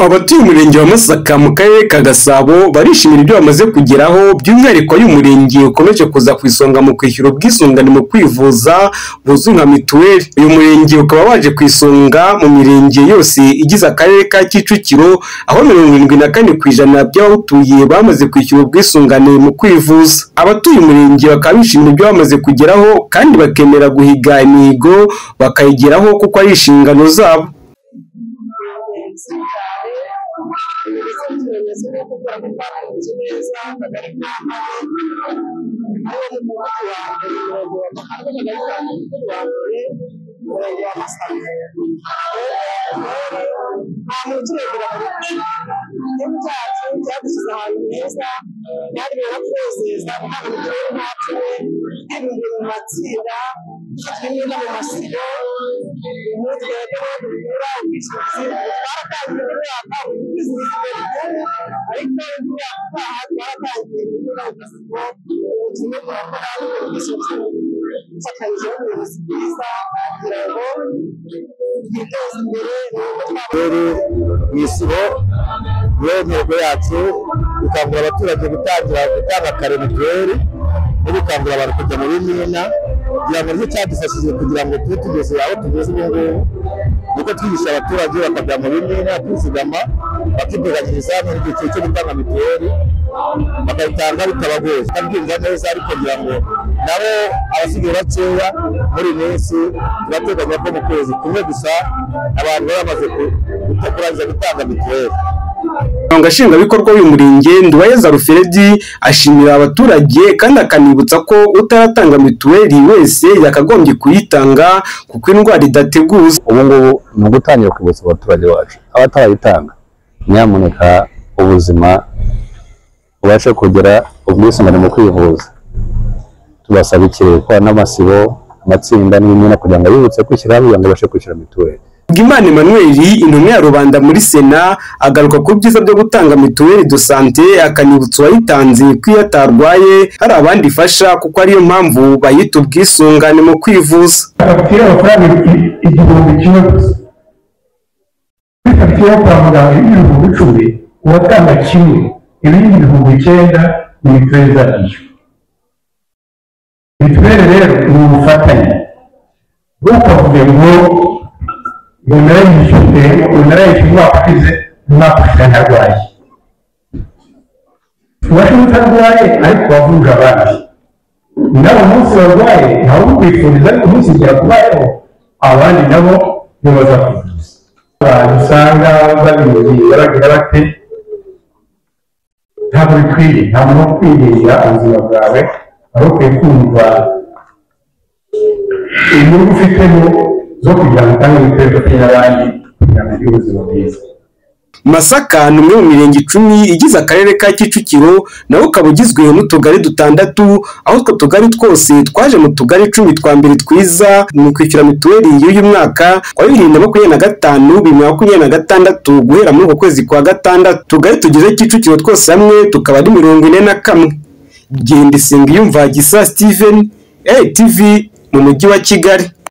Abatuye umurenge wa Masaka mu karere ka Gasabo barishimira ibyo bamaze kugeraho, by'umwihariko uyu murenge ukomeje kuza ku isonga mu kwishyura ubwisungane mu kwivuza buzwi nka mituweli. Uyu murenge ukaba waje ku isonga mu mirenge yose igize akarere ka Kicukiro, aho 74% by'abawutuye bamaze kwishyura ubwisungane mu kwivuza. Abatuye umurenge bakaba bishimira ibyo bamaze kugeraho kandi bakemera guhiga imihigo bakayigeraho kuko ari inshingano zabo. Mu isibo niyo ntego yacu, gukangurira abaturage gutangira gutanga kare mituweli no gukangurira abantu kujya mu bimina, kugira ngo nicyo cyadufashije kugira ngo tube tugeze aho tugeze ubu ngubu, nuko twigisha abaturage bakajya mu bimina kwizigama, bakiteganyiriza mu gihe cyo gutanga mituweli bakayitanga bitabagoye, bakabyumva neza. Ariko kugira ngo nabo abasigaye bakeya muri iyi minsi, turateganya ko mu kwezi kumwe gusa abantu baba bamaze kurangiza gutanga mituweli. Umunyamabanga Nshingwabikorwa w'uyu murenge, Nduwayeza Alfred, ashimira abaturage kandi akanibutsa ko utaratanga mituweli wese yakagombye kuyitanga kuko indwara idateguza. Ubu ngubu ni ugutangira kwibutsa abaturage bacu abatarayitanga, nyamuneka ubuzima ubashe kugera ubwisungane mu kwivuza. Tubasaba ikireko n'amasibo, amatsinda n'ibimina kugira ngo bibutse kwishyira hamwe kugira ngo babashe kwishyura mituweli. Bwimana Emmanuel, intumwa ya rubanda muri Sena, agaruka ku byiza byo gutanga mituweli de santé, akanibutsa uwayitanze ko iyo atarwaye hari abandi ifasha, kuko ariyo mpamvu bayita ubwisungane mu kwivuza. Fagitire amafaranga 1000 gusa. Kuri fagitire yo kwa muganga y'10,000, uwatanga kimwe, ibindi 9,000 ni mituweli izakishyura. Mituweli rero ni ubufatanye, ntukavuge ngo narayishyuye, ngo narayishyuye umwaka ushize, umwaka ushize ntarwaye. Ubashe utarwaye ariko wavuje abandi, nawe umunsi warwaye ntawe ukwifuriza, ariko umunsi byakubayeho abandi nabo nibo bazakuvuza. Abantu usanga babinginga bagira bate, ntabwo bikwiye. Nta muntu wo kwiringira ubuzima bwawe, wari ukwiye kumva inyungu ufitemo zo kugira ngo utange ibikoresho by'abandi kugira ngo ugire ubuzima bwiza. Masaka ni umwe mu mirenge 10 igize akarere ka Kicukiro, nawo ukaba ugizwe n'utugari dutandatu, aho utwo tugari twose twaje mu tugari 10 twa mbere twiza mu kwishyura mituweli y'uyu mwaka wa 2025 2026, guhera muri uku kwezi kwa gatandatu. Utugari tugize Kicukiro twose hamwe tukaba ari 41. Genda Yumva Gisa Steven, ATV mu mujyi wa Kigali.